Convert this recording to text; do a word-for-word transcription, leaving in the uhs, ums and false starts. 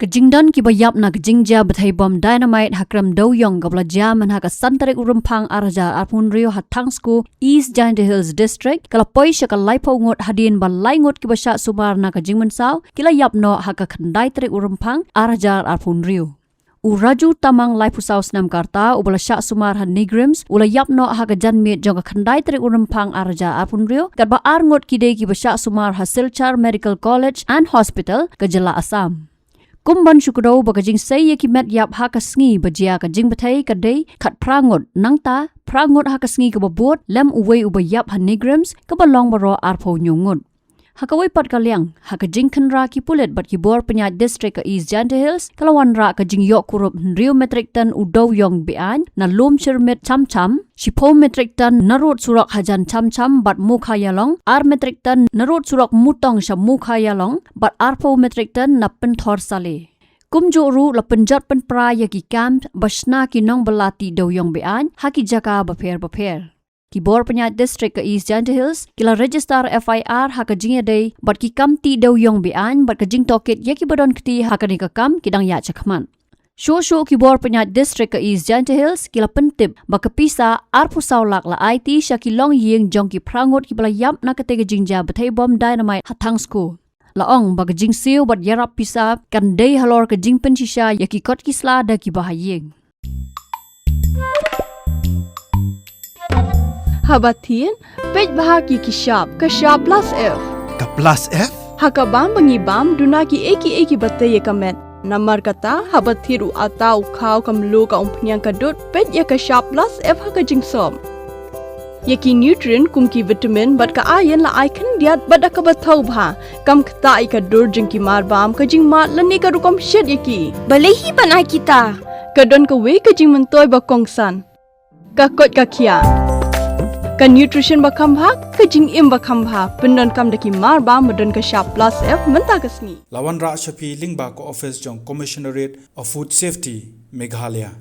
Ka jingdon kiba ïap na ka jingjia bthei bom dynamite ha krem dewiong kaba la jia mynha ka san tarik u Rymphang ar hajar arphew hynriew ha Thangsku, East Jaintia Hills District, ka la poi sha ka laiphew ngut hadien ba lai ngut kiba shah sumar na ka jingmynsaw ki la ïap noh ha ka khyndai tarik u Rymphang ar hajar arphew hynriew. U Raju Tamang, laiphew saw snem ka rta, uba la shah sumar ha NEIGRIHMS, u la ïap noh ha ka janmiet jong ka khyndai tarik u Rymphang ar hajar arphew hynriew, katba ar ngut ki dei kiba shah sumar ha Silchar Medical College and Hospital ka jylla Assam. Kum ban shu kdew ba ka jingsei ïa ki met ïap ha ka sngi ba jia ka jingbthei ka dei khatphra ngut, nangta phra ngut ha ka sngi kaba bud, lem uwei uba ïap ha NEIGRIHMS kaba long baroh arphew hynñiew ngut. Ha kawei pat ka liang, ha ka jingkhynra ki pulit bad ki bor pynïaid district ka East Jaintia Hills, ka la wanrah ka jingïoh kurup hynriew metric ton u dewiong be-aiñ na Lumshyrmit Chamcham, shiphew metric ton na rud surok hajan Chamcham bad Mukhaïalong, ar metric ton na rud surok Mutong sha Mukhaïalong, bad arphew metric ton na Pynthor Saleh. Kumjuh ruh la pynjot pynpra ïa ki camp ba shna ki nongbylla tih dewiong be-aiñ ha ki jaka bapher bapher. Ki bor pynïaid district ka East Jaintia Hills ki la register F I R ha ka jingïadei bad ki kam tih dewiong be-aiñ bad ka jingtohkit ïa kiba don kti ha kane ka kam ki dang ïaid shakhmat. Shuh shuh ki bor pynïaid district ka East Jaintia Hills ki la pyntip ba ka pisa arphew saw lak la aiti sha ki longïing jong ki phra ngut kiba la ïap na katei ka jingjia bthei bom dynamite ha Thangsku. La ong ba ka jingsiew bad ïarap pisa kan dei halor ka jingpynshisha ïa ki kot ki sla da kiba ha ïing. Haba thied, peit bha ki ki shap, ka shap plus F. Ka plus F? Ha ka bam ba ngi bam, duna ki ei ki ei kiba tei ïa ka met. Namar kata, haba thied u atta, u khaw, ka mluh, ka umphniang, ka dud, peit ïa ka shap plus F ha ka jingsop. Ïa ki nutrient kum ki vitamin bad ka iron la ai khyndiat bad da kaba thaw bha. Kam ktah ïa ka dur jong ki marbam, ka jingmad lane ka rukom shet ïa ki. Balei hi ban ai kita? Ka don kawei ka jingmyntoi ba kongsan. Ka koit ka khiah. Ka nutrition ba kham bha, ka jingim ba kham bha. Pyndonkam da ki marbam ba don ka shap plus F mynta ka sngi. La wanrah sha phi lyngba ka office jong Commissionerate of Food Safety, Meghalaya.